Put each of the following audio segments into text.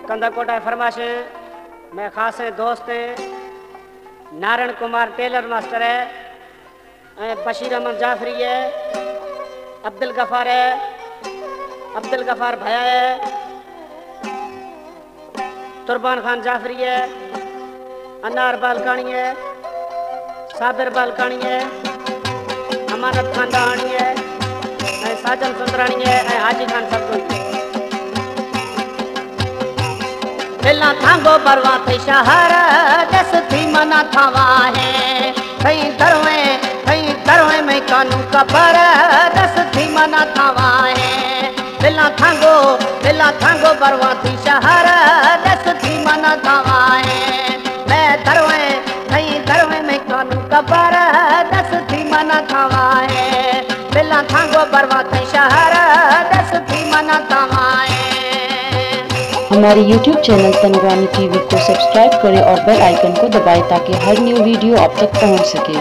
کندا کوٹا فرمائشیں، میں خاصیں دوستیں نارن کمار ٹیلر ماسٹر ہے، اے بشیر احمد جعفری ہے، عبدالغفار ہے، عبدالغفار بھیا ہے، قربان خان جعفری ہے، انار بالکانی ہے، صابر بالکانی ہے، امانت خان دہانی ہے، اے ساجن سندرانی ہے، اے حاجی خان سرگوئی ہے۔ بلا تھانگو بروا تھئی شہر، دس تھی منا تھاوا ہے۔ تھئی درویں، تھئی درویں میں کانو کبر، دس تھی منا تھاوا ہے۔ بلا تھانگو، بلا تھانگو بروا تھئی شہر، دس تھی منا تھاوا ہے۔ میں درویں، تھئی درویں میں کانو کبر، دس تھی منا تھاوا ہے۔ بلا تھانگو بروا تھئی شہر، دس تھی منا تھاوا ہے۔ ہمارے یوٹیوب چینل تنگوانی ٹی وی کو سبسکرائب کریں اور بیل آئیکن کو دبائیں تاکہ ہر نیو ویڈیو آپ تک پہنچ سکے۔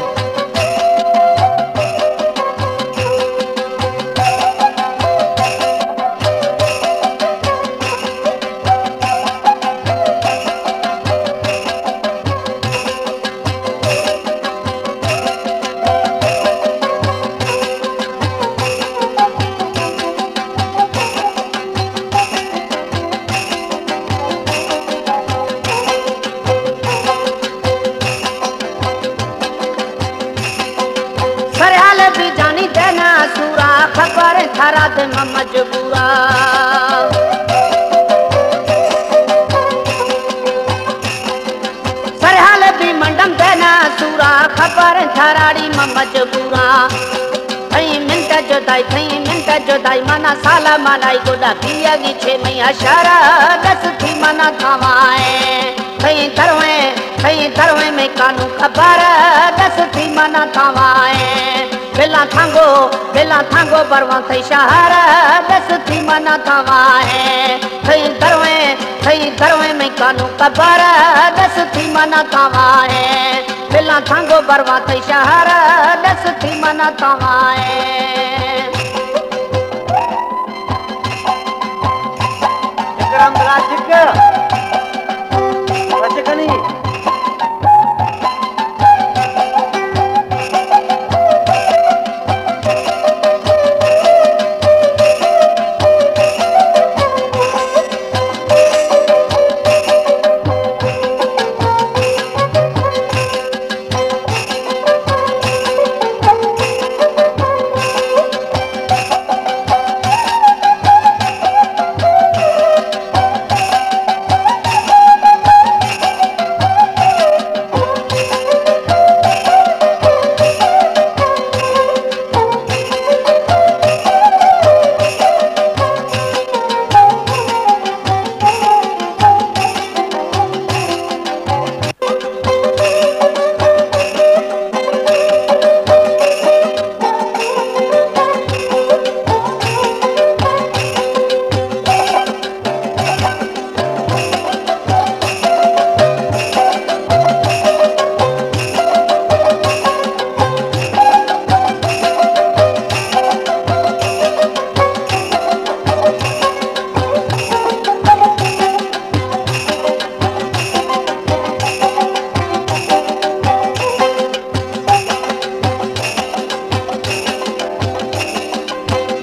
سرحال بھی جانی دینا سورا، خبر تھرا دے میں مجبورا۔ سرحال بھی منڈم دینا سورا، خبر تھراڑی میں مجبورا۔ تھئی منٹ جدائی، تھئی منٹ جدائی، منا سالا مانائی گڈا پیگی چھ مئی اشارہ، دس تھی منا تھاوائیں۔ تھئی درویں، تھئی درویں میں کانو خبر، دس تھی منا تھاوائیں۔ بلا تھانگو، بلا تھانگو برواں تھئی شہر، دس تھی منا تھاوائیں۔ تھئی درویں، تھئی درویں میں کانو قبر، دس تھی منا تھاوا ہے۔ بلا تھانگو برواں تھئی شہر، دس تھی منا تھاوا ہے۔ اکرم بلا ٹھیک ہے۔ بچ کنی۔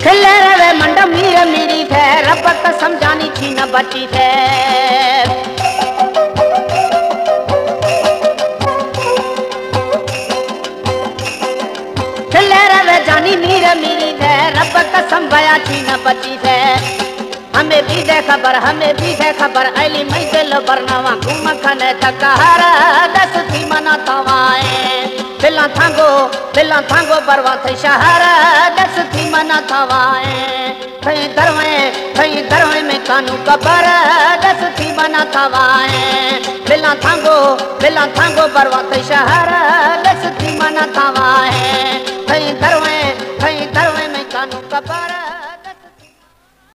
کھلے روے منڈا میر میری تھے، رب قسم جانی چھی نہ بچی تھے۔ کھلے روے جانی میر میری تھے، رب قسم بیا چھی نہ بچی تھے۔ ہمیں بھی دے خبر، ہمیں بھی دے خبر، ایلی مئی دل برناواں گھوم کھنے تک ہر، دس تھی منا تھاوائیں۔ بلا تھانگو، بلا تھانگو بروا تھئی شہر، دس تھی منا تھاوائیں۔ تھئی درویں، تھئی درویں میں کانو قبر، دس تھی منا تھاوائیں۔ بلا تھانگو، بلا تھانگو بروا تھئی شہر، دس تھی منا تھاوائیں۔ تھئی درویں،